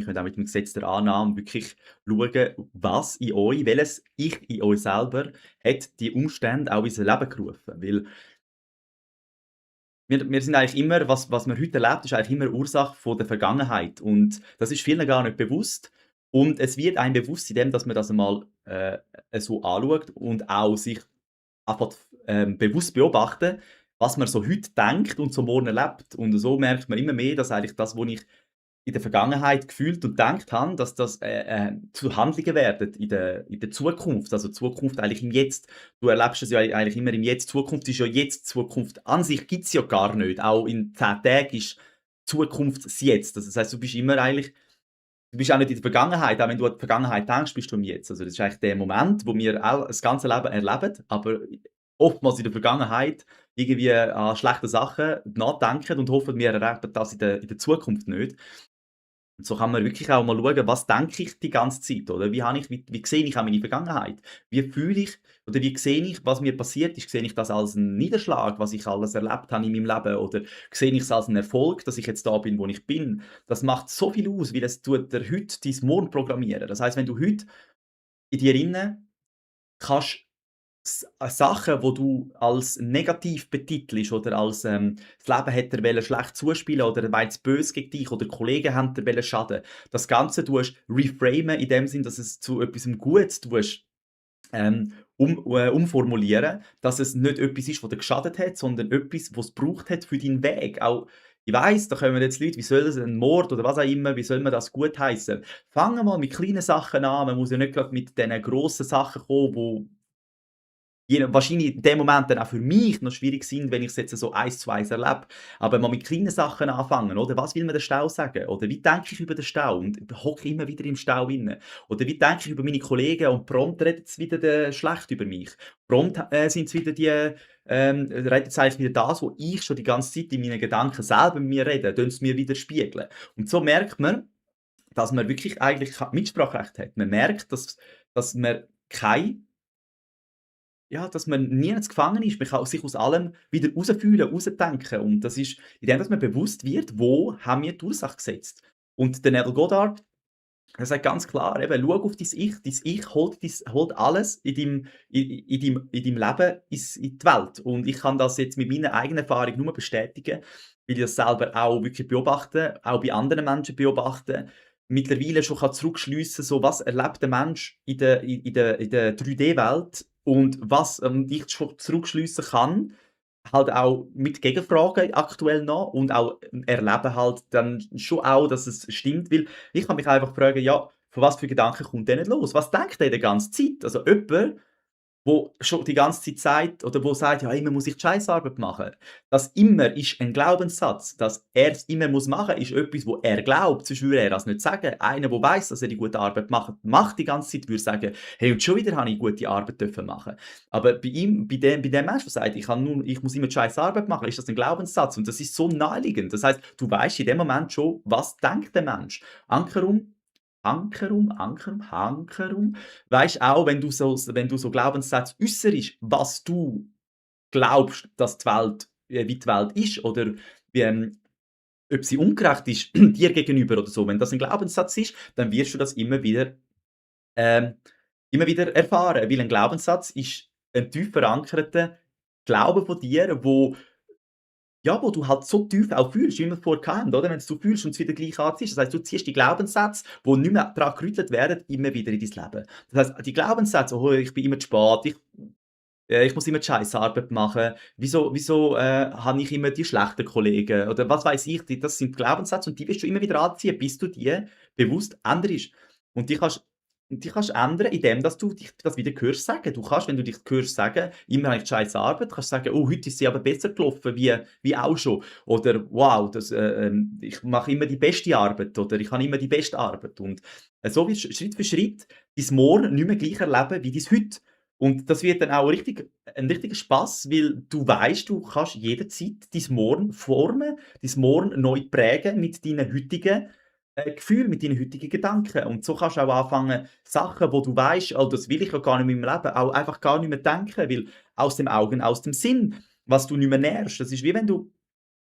Ihr könnt auch mit dem Gesetz der Annahme wirklich schauen, was in euch, welches Ich in euch selber hat die Umstände auch ins Leben gerufen. Weil wir sind eigentlich immer was man heute erlebt, ist eigentlich immer Ursache von der Vergangenheit und das ist vielen gar nicht bewusst und es wird einem bewusst, indem dass man das einmal, so anschaut und auch sich anfängt, bewusst beobachten, was man so heute denkt und so morgen erlebt. Und so merkt man immer mehr, dass eigentlich das, was ich in der Vergangenheit gefühlt und gedacht habe, dass das, zu Handlungen werden in der Zukunft. Also, Zukunft eigentlich im Jetzt. Du erlebst es ja eigentlich immer im Jetzt. Zukunft ist ja jetzt. Zukunft an sich gibt's ja gar nicht. Auch in 10 Tagen ist Zukunft das Jetzt. Also, das heisst, du bist auch nicht in der Vergangenheit. Auch wenn du an die Vergangenheit denkst, bist du im Jetzt. Also, das ist eigentlich der Moment, wo wir auch das ganze Leben erleben, aber oftmals in der Vergangenheit irgendwie an schlechte Sachen nachdenken und hoffen, wir erleben das in der Zukunft nicht. Und so kann man wirklich auch mal schauen, was denke ich die ganze Zeit, oder? Wie sehe ich auch meine Vergangenheit? Wie fühle ich oder wie sehe ich, was mir passiert ist? Sehe ich das als 'n Niederschlag, was ich alles erlebt habe in meinem Leben, oder sehe ich es als 'n Erfolg, dass ich jetzt da bin, wo ich bin? Das macht so viel aus, weil es tut dir heute dein Morgen programmieren. Das heisst, wenn du heute in dir inne kannst Sachen, wo du als negativ betitelst oder als, das Leben hat dir schlecht zuspielen oder er meint's böse gegen dich oder Kollegen haben dir schaden. Das Ganze tust reframen in dem Sinn, dass es zu etwas Gutes tust, umformulieren, dass es nicht etwas ist, was dir geschadet hat, sondern etwas, was es gebraucht hat für deinen Weg. Auch ich weiss, da kommen jetzt Leute, wie soll das ein Mord oder was auch immer, wie soll man das gutheissen? Fangen mal mit kleinen Sachen an. Man muss ja nicht grad mit diesen grossen Sachen kommen, wo wahrscheinlich in dem Moment dann auch für mich noch schwierig sind, wenn ich's jetzt so eins zu eins erlebe. Aber mal mit kleinen Sachen anfangen, oder? Was will mir der Stau sagen? Oder wie denke ich über den Stau und hocke immer wieder im Stau inne? Oder wie denke ich über meine Kollegen und prompt redet's wieder schlecht über mich? Prompt, sind's wieder redet's eigentlich wieder das, wo ich schon die ganze Zeit in meinen Gedanken selber mit mir rede, tun's mir wieder spiegeln. Und so merkt man, dass man wirklich eigentlich Mitspracherecht hat. Man merkt, dass man kein ja, dass man nirgends gefangen ist. Man kann sich aus allem wieder rausfühlen, rausdenken. Und das ist indem dass man bewusst wird, wo haben wir die Ursache gesetzt. Und der Neville Goddard, er sagt ganz klar, eben, schau auf dein Ich. Dein Ich holt alles in deinem Leben in die Welt. Und ich kann das jetzt mit meiner eigenen Erfahrung nur bestätigen, weil ich das selber auch wirklich beobachte, auch bei anderen Menschen beobachte. Mittlerweile schon kann zurückschliessen, so was erlebt der Mensch in der 3D-Welt und was, ich schon zurückschliessen kann, halt auch mit Gegenfragen aktuell noch und auch erleben halt dann schon auch, dass es stimmt, weil ich kann mich einfach fragen: „Ja, von was für Gedanken kommt der nicht los? Was denkt der die ganze Zeit?“ Also jemand, wo schon die ganze Zeit sagt oder wo sagt: „Ja, immer muss ich die Scheissarbeit machen.“ Das immer ist ein Glaubenssatz. Dass er's immer muss machen, ist etwas, wo er glaubt, sonst würde er das nicht sagen. Einer, der weiss, dass er die gute Arbeit macht die ganze Zeit, würde sagen: „Hey, und schon wieder habe ich gute Arbeit dürfen machen.“ Aber bei dem Menschen, der sagt: „Ich muss immer die Scheissarbeit machen“, ist das ein Glaubenssatz und das ist so naheliegend. Das heisst, du weisst in dem Moment schon, was denkt der Mensch. Ankerum Hankerum. Weisst auch, wenn du so Glaubenssätze äusserst, was du glaubst, dass die Welt wie die Welt ist oder wie, ob sie ungerecht ist dir gegenüber oder so. Wenn das ein Glaubenssatz ist, dann wirst du das ähm, immer wieder erfahren, weil ein Glaubenssatz ist ein tief verankerter Glaube von dir, wo du halt so tief auch fühlst, wie wir vorher hatten, oder? Wenn's du fühlst und es wieder gleich anziehst. Das heisst, du ziehst die Glaubenssätze, die nicht mehr dran gerüttelt werden, immer wieder in dein Leben. Das heisst, die Glaubenssätze: „Oh, ich bin immer zu spät, ich muss immer die Scheissarbeit machen. Wieso, habe ich immer die schlechten Kollegen?“ Oder was weiß ich, das sind Glaubenssätze und die wirst du immer wieder anziehen, bis du die bewusst änderst. Und die kannst ändern, indem dass du dich das wieder hörst sagen. Du kannst, wenn du dich hörst sagen: „Immer habe ich die scheisse Arbeit“, kannst sagen: „Oh, heute ist sie aber besser gelaufen wie auch schon.“ Oder: „Wow, ich mache immer die beste Arbeit“ oder „Ich habe immer die beste Arbeit.“ Und, so wirst du Schritt für Schritt dein Morgen nicht mehr gleich erleben wie dein Heute. Und das wird dann auch ein richtiger Spass, weil du weisst, du kannst jederzeit dein Morgen formen, dein Morgen neu prägen mit deinen heutigen, Gefühlen, mit deinen heutigen Gedanken. Und so kannst du auch anfangen, Sachen, wo du weisst: „Oh, das will ich ja gar nicht mehr in meinem Leben“, auch einfach gar nicht mehr denken, weil aus dem Augen, aus dem Sinn, was du nicht mehr nährst. Das ist wie wenn du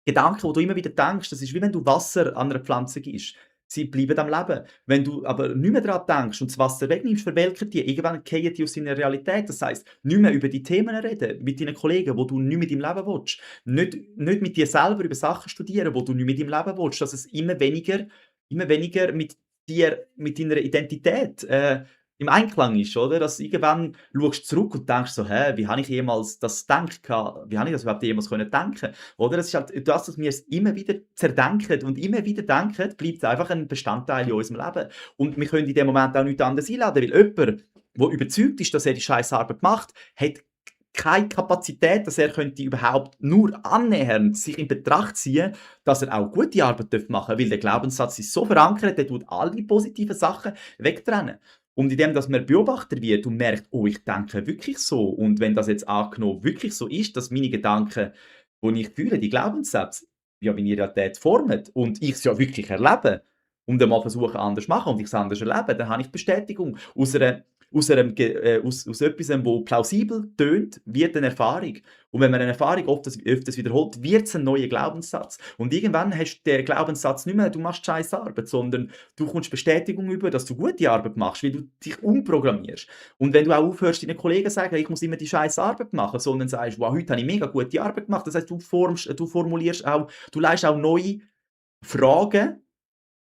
Gedanken, die du immer wieder denkst, das ist wie wenn du Wasser an einer Pflanze gibst. sie bleiben am Leben. Wenn du aber nicht mehr daran denkst und das Wasser wegnimmst, verwelken die. Irgendwann fallen die aus deiner Realität. Das heisst, nicht mehr über die Themen reden mit deinen Kollegen, wo du nicht mit im Leben willst. Nicht mit dir selber über Sachen studieren, wo du nicht mit im Leben willst. Dass es immer weniger mit dir, mit deiner Identität im Einklang ist, oder? Dass irgendwann schaust du zurück und denkst so: «Hä, wie habe ich jemals das gedacht gehabt? Wie habe ich das überhaupt jemals können denken?» Oder? Es ist halt das, dass wir es immer wieder zerdenken und immer wieder denken, bleibt einfach ein Bestandteil in unserem Leben. Und wir können in dem Moment auch nichts anderes einladen, weil jemand, der überzeugt ist, dass er die scheiß Arbeit macht, hat keine Kapazität, dass er könnte überhaupt nur annähernd sich in Betracht ziehen, dass er auch gute Arbeit machen darf, weil der Glaubenssatz ist so verankert, der tut all die positiven Sachen wegtrennen. Und indem, dass man Beobachter wird und merkt: «Oh, ich denke wirklich so.» Und wenn das jetzt angenommen wirklich so ist, dass meine Gedanken, die ich fühle, die Glaubenssätze, ja meine Realität formen und ich es ja wirklich erlebe und einmal versuche anders zu machen und ich es anders erlebe, dann habe ich Bestätigung aus etwas, wo plausibel tönt, wird eine Erfahrung. Und wenn man eine Erfahrung öfters wiederholt, wird es ein neuer Glaubenssatz. Und irgendwann hast du den Glaubenssatz nicht mehr, du machst scheiß Arbeit, sondern du kommst Bestätigung über, dass du gute Arbeit machst, weil du dich umprogrammierst. Und wenn du auch aufhörst, deinen Kollegen zu sagen, ich muss immer die scheiß Arbeit machen, sondern sagst: «Wow, heute habe ich mega gute Arbeit gemacht.» Das heißt, du formulierst auch, du leist auch neue Fragen,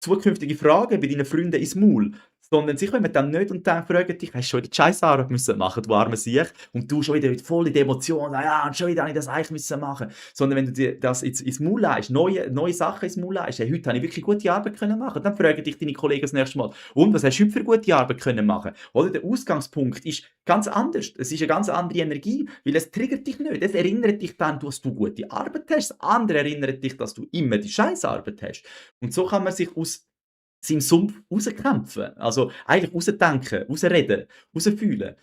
zukünftige Fragen bei deinen Freunden ins Maul, sondern sie kommen dann nicht und dann fragen dich: «Hast du schon wieder die Scheissarbeit müssen machen, du armer Siech?» Und du schon wieder voll in der Emotion: «Ah ja, und schon wieder habe ich das eigentlich müssen machen.» Sondern wenn du dir das ins Maul leist, neue Sachen ins Maul leist: «Hey, heute habe ich wirklich gute Arbeit können machen.» Dann fragen dich deine Kollegen das nächste Mal: «Und, was hast du heute für gute Arbeit können machen?» Oder der Ausgangspunkt ist ganz anders. Es ist eine ganz andere Energie, weil es triggert dich nicht. Es erinnert dich dann, dass du gute Arbeit hast. Das andere erinnert dich, dass du immer die Scheissarbeit hast. Und so kann man sich aus seinem Sumpf rauskämpfen. Also, eigentlich rausdenken, rausreden, rausfühlen,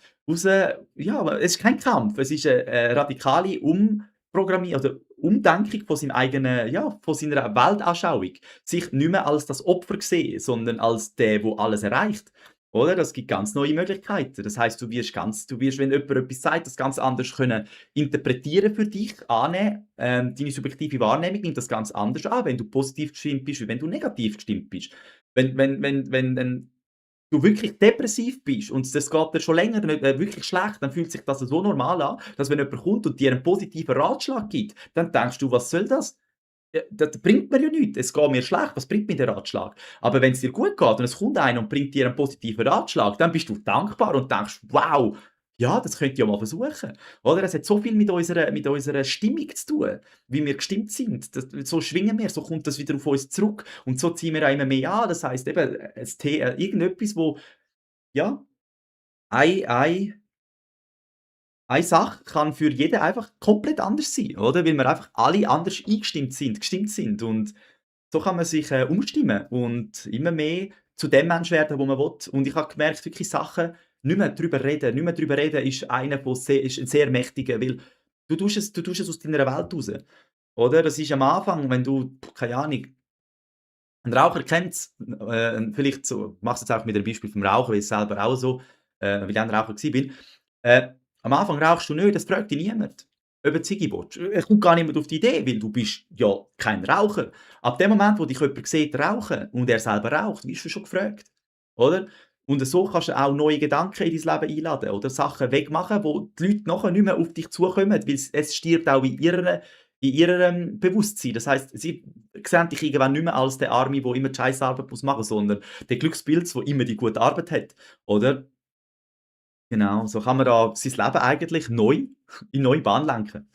ja, aber es ist kein Kampf, es ist eine radikale oder Umdenkung von seinem eigenen ja, von seiner Weltanschauung. Sich nicht mehr als das Opfer sehen, sondern als der alles erreicht. Oder? Das gibt ganz neue Möglichkeiten. Das heisst, du wirst, wenn jemand etwas sagt, das ganz anders können interpretieren für dich, annehmen. Deine subjektive Wahrnehmung nimmt das ganz anders an, wenn du positiv gestimmt bist, wie wenn du negativ gestimmt bist. Wenn du wirklich depressiv bist und das geht dir schon länger nicht, wirklich schlecht, dann fühlt sich das so normal an, dass wenn jemand kommt und dir einen positiven Ratschlag gibt, dann denkst du: «Was soll das? Das bringt mir ja nichts. Es geht mir schlecht, was bringt mir der Ratschlag?» Aber wenn es dir gut geht und es kommt einer und bringt dir einen positiven Ratschlag, dann bist du dankbar und denkst: «Wow, ja, das könnte ich ja mal versuchen.» Oder? Es hat so viel mit unserer Stimmung zu tun, wie wir gestimmt sind. So schwingen wir, so kommt das wieder auf uns zurück und so ziehen wir auch immer mehr an. Das heisst eben, irgendetwas, wo ja, ei ei eine Sache kann für jeden einfach komplett anders sein, oder? Weil wir einfach alle anders gestimmt sind und so kann man sich, umstimmen und immer mehr zu dem Menschen werden, wo man will. Und ich habe gemerkt, wirklich Sachen nicht mehr drüber reden ist einer von ist ein sehr mächtiger, weil du tust es aus deiner Welt raus, oder? Das ist am Anfang, wenn du, keine Ahnung, 'n Raucher kennt's, vielleicht so mach's jetzt auch mit dem Beispiel vom Rauchen, weil ich selber auch so weil ich auch 'n Raucher gsi bin. Am Anfang rauchst du nicht, das fragt dich niemand, ob du 'ne Ziggi willst. Es kommt gar niemand auf die Idee, weil du bist ja kein Raucher. Ab dem Moment, wo dich jemand sieht rauchen und er selber raucht, wirst du schon gefragt, oder? Und so kannst du auch neue Gedanken in dein Leben einladen oder Sachen wegmachen, wo die Leute nachher nicht mehr auf dich zukommen, weil es stirbt auch in ihrem Bewusstsein. Das heisst, sie sehen dich irgendwann nicht mehr als der Arme, der immer die Scheissarbeit machen muss, sondern der Glückspilz, der immer die gute Arbeit hat, oder? Genau, so kann man da sein Leben eigentlich neu in neue Bahn lenken.